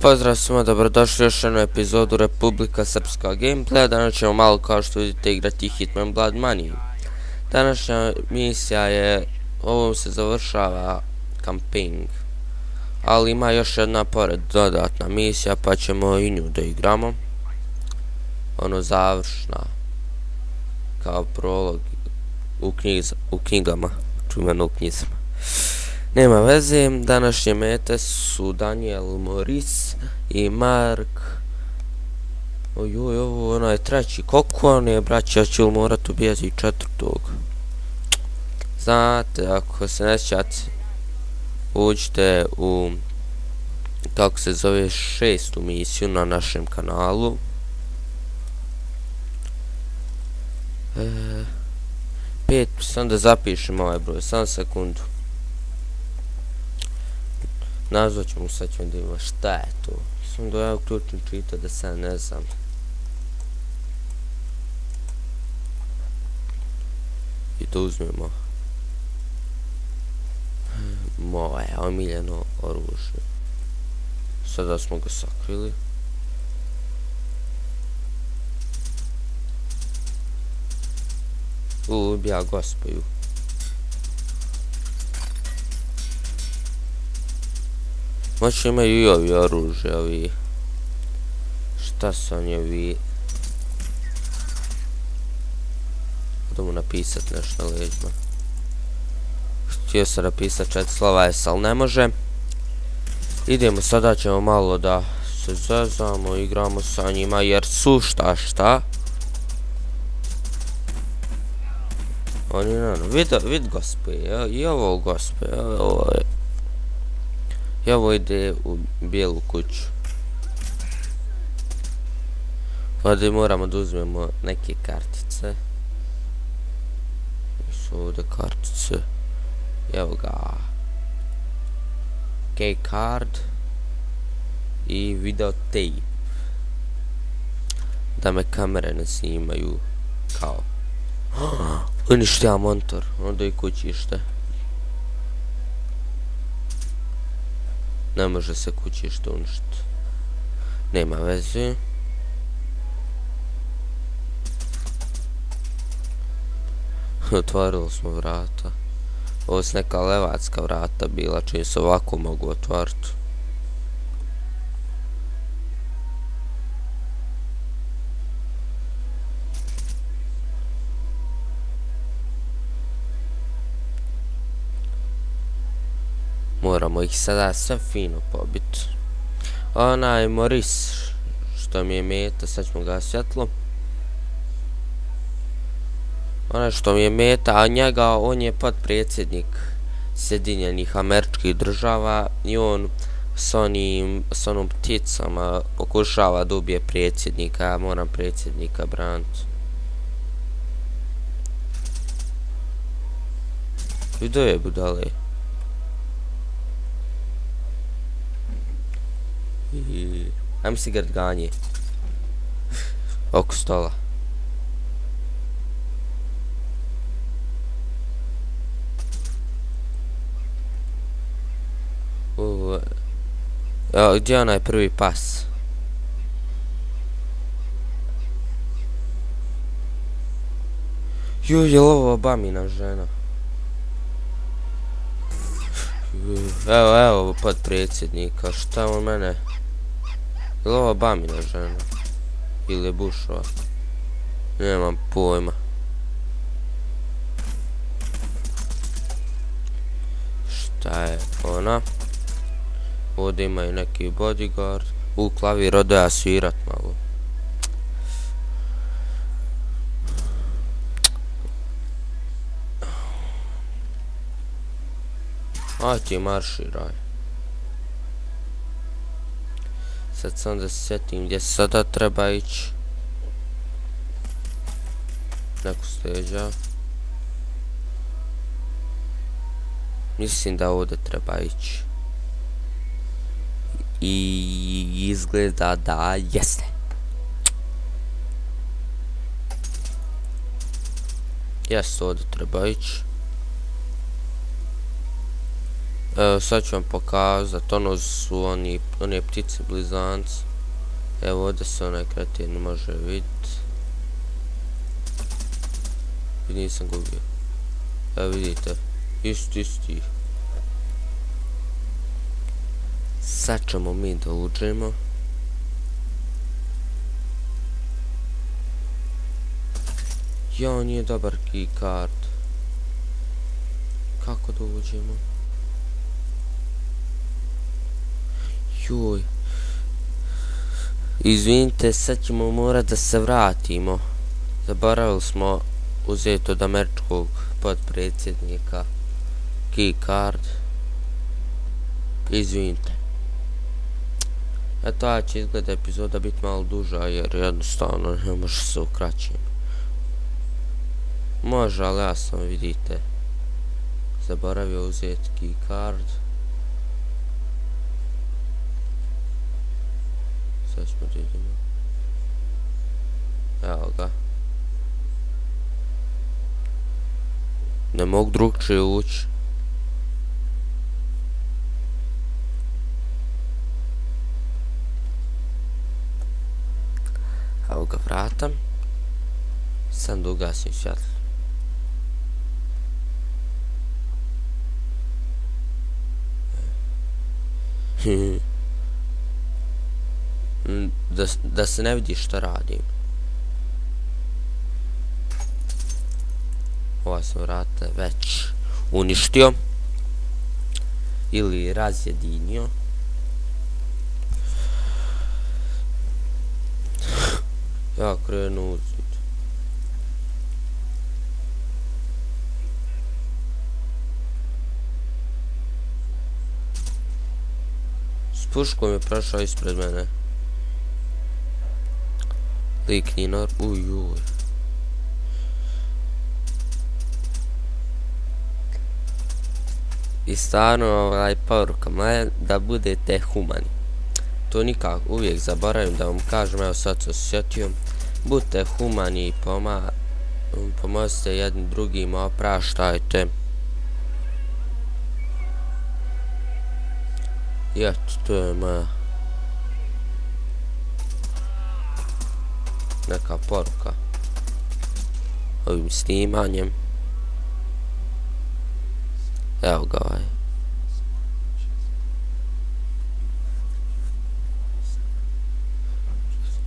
Pozdrav svima, dobrodošli u još jednu epizodu Republika Srpska Gameplaya. Danas ćemo malo, kao što vidite, igrati Hitman Blood Money. Današnja misija je, ovom se završava campaign, ali ima još jedna pored dodatna misija, pa ćemo i nju da igramo. Ono završna, kao prolog u knjigama, čuveno u knjizama. Nema veze, današnje mete su Daniel Moris i Mark. Ojoj, ovo onaj treći. Koliko on je, braći, ja ću morat ubijati četvrtog. Znate, ako se ne sjećate, uđite u, kako se zove, 6. misiju na našem kanalu. Sam da zapišem ovaj broj, samo sekundu. Nazvat ćemo, sad ćemo da ima šta je to. Sam da ja uključim čita da sad ne znam. I to uzmemo moje omiljeno oružje. Sada smo ga sakrili. Ubija gospoju. Moći imaju i ovi oružje, ovi... Šta su oni ovi... Idemo napisat nešto na leđima. Htio sam napisat 4 slova S, ali ne može. Idemo, sada ćemo malo da se zezamo, igramo sa njima, jer su šta. Oni vid gospe, i ovo gospe, ovo je... I ovo ide u bijelu kuću. Ovdje moramo da uzmemo neke kartice. Su ovdje kartice. Evo ga. Key card. I videotape. Da me kamere ne snimaju. Kao. Uništija montor. Onda i kućište. Ne može se kućište uništiti. Nema veze. Otvorili smo vrata. Ovo su neka levacka vrata bila, čim se ovako mogu otvoriti. Moramo ih sada sve fino pobiti. Onaj Moris, što mi je meta, sad ćemo ga svjetlo. Onaj što mi je meta, a njega, on je potpredsjednik Sjedinjenih Američkih Država i on s onom pticama pokušava da ubije predsjednika, ja moram predsjednika braniti. Vidio je budale. Ajmo si grad ganje oko stola. Gdje je onaj prvi pas? Juj, je li ovo Obamina žena? Evo potpredsjednika, šta on mene? Je li ovo Obamina žena? Ili je Bushova? Nemam pojma. Šta je ona? Ovdje imaju neki bodyguard. Klavir ode ja svirat malo. Aj ti marširaj. Sad sam da se sjetim gdje sada treba ići. Neku steđa. Mislim da ovdje treba ići. I izgleda da jeste. Jeste, ovdje treba ići. Evo sad ću vam pokazat, ono su one ptice blizanci. Evo ovdje se onaj kretin može vidjeti. I nisam gubio. Evo vidite, isti. Sad ćemo mi da uđemo. Ja, nije dobar keycard. Kako da uđemo? Joj. Izvinite, sad ćemo morat da se vratimo. Zaboravili smo uzeti od američkog potpredsjednika keycard. Izvinite. Eto, će izgleda epizoda biti malo duža jer jednostavno ne može se ukraćiti. Može, ali ja sam, vidite, zaboravio uzeti keycard. Sad ćemo da idemo. Evo ga. Ne mogu drugčije ući. Evo ga vrata. Sam da ugasim svjetlo. Da se ne vidi šta radim. Ova sam vrata već uništio. Ili razjedinio. Ja krenu uzeti. S puškom je prošao ispred mene. Lik Ninor, ujuj. I stvarno poruka moja da budete humani. To nikako, uvijek zaboravim da vam kažem, evo sad se osjetio. Budite humani i pomozite jednim drugima, opraštajte. I eto, to je moja neka poruka ovim snimanjem. Evo ga ovaj.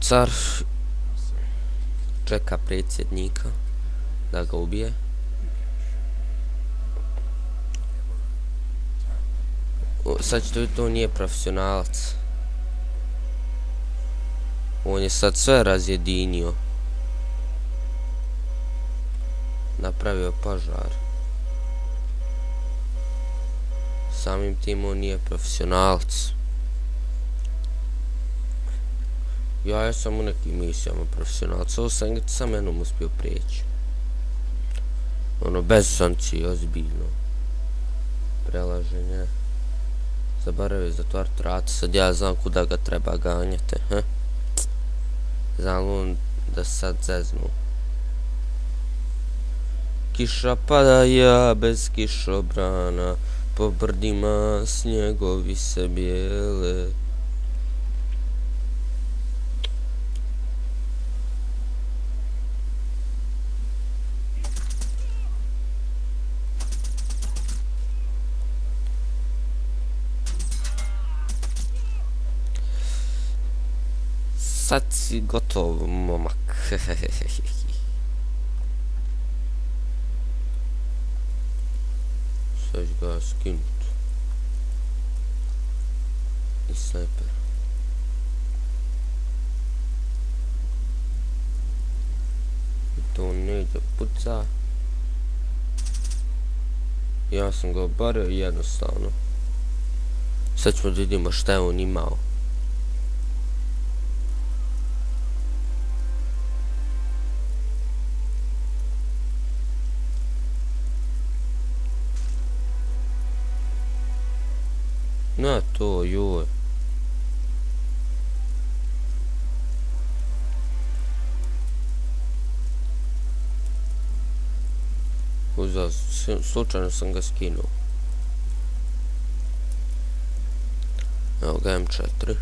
Car čeka predsjednika da ga ubije. Sad ćete vidjeti, on nije profesionalac. On je sad sve razjedinio. Napravio požar. Samim tim on nije profesionalac. Ja sam u nekim misijama profesionalac. Ovo sam sam jednom uspio prijeći. Ono, bez sankcije, ozbiljno. Prelaženje. Zaboravio zatvoriti vrata, sad ja znam kuda ga treba ganjati, Znam on da sad zeznu. Kiša pada, ja bez kišobrana, po brdima snjegovi se bijele. Sad si gotov, momak. Sad ću ga skinut. I snajper. To ne ide puca. Ja sam ga obario jednostavno. Sad ćemo da vidimo šta je on imao. Na to, joj. Slučajno sam ga skinuo. Evo ga M4.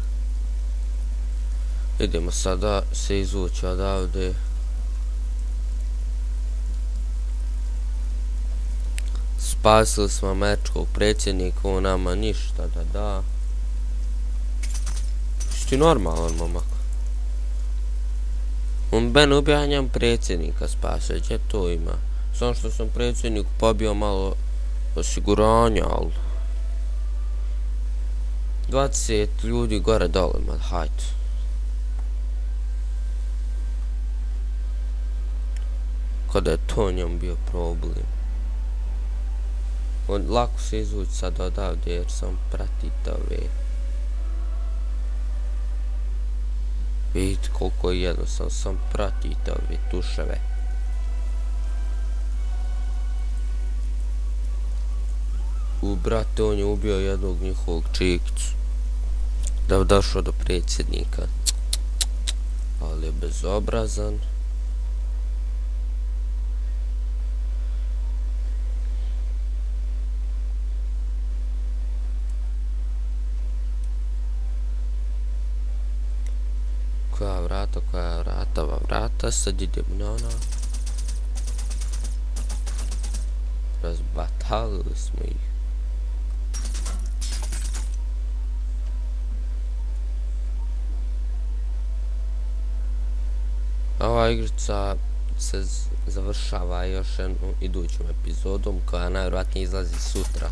Idemo sada se izvući odavde. Spasili smo američkog predsjednika, on nama ništa da da. Šti normalan momak. On ben ubija njem predsjednika spasio, gdje to ima? Samo što sam predsjedniku pobio malo osiguranja, ali 20 ljudi gore dole, mal hajde. Kada je to njom bio problem. Lako se izvući sad odavde jer sam pratite ove. Vidite koliko je jednostavno, sam pratite ove tuševe. Brate, on je ubio jednog njihovog čikicu. Da bi došao do predsjednika. Ali je bezobrazan. Koja vrata, sad idemo na ona. Razbatalili smo ih. Ova igrica se završava još jednom idućom epizodom koja najvjerojatnije izlazi sutra,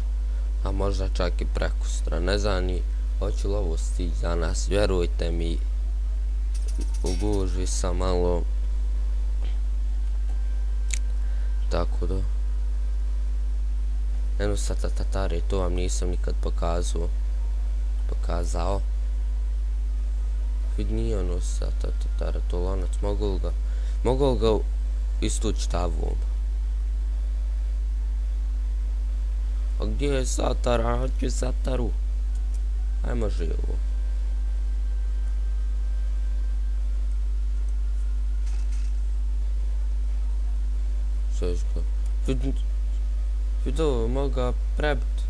a možda čak i prekustra. Ne znam ni hoću li ovo stići za nas, vjerujte mi, u gužvi sam malo, tako da eno sad Tatare, to vam nisam nikad pokazao. Vid nije ono sad Tatara, to lanac, mogu li ga istući tavom? A gdje je Satara? Hoću Sataru. Ajmo živo. Seško. Vidio, mogu ga prebiti.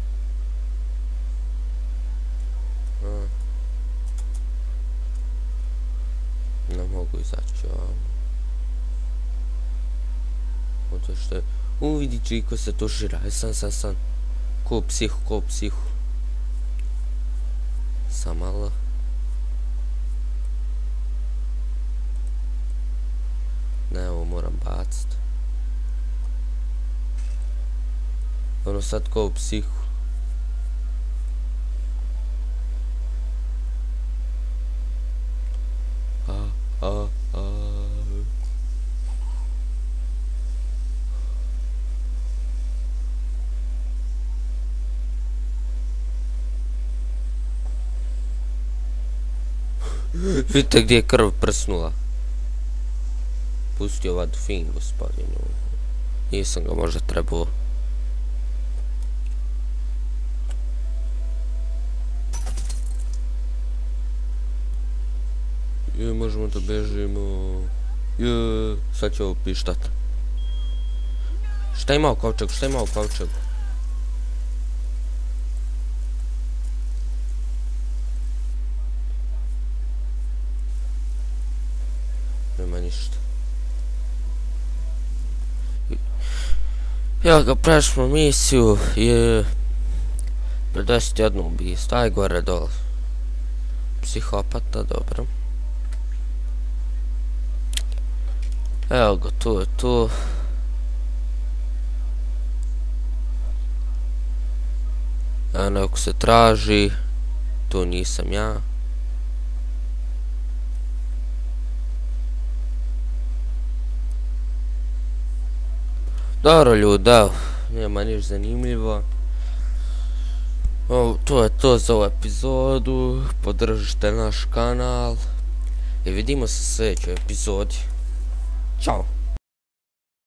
Ne mogu izaći ovamo. Oto što je... vidi čiko se to žira. San. Ko psihu. Sam malo. Ne, ovo moram bacit. Ono sad ko psihu. Vidite gdje je krv prsnula. Pustio vadu fin, gospodinu. Nisam ga možda trebao. Možemo da bežimo. Sad će ovo pištat. Šta ima u kovčegu? Nema ništa. Ja ga prešmo misiju i 51 ubijstvo. Aj gore dole. Psihopata, dobro. Evo ga, tu je tu. A neko se traži. To nisam ja. Dobro ljudi, evo. Nema niš zanimljivo. To je to za ovu epizodu. Podržite naš kanal. I vidimo se u sljedećoj epizodi. Ćao!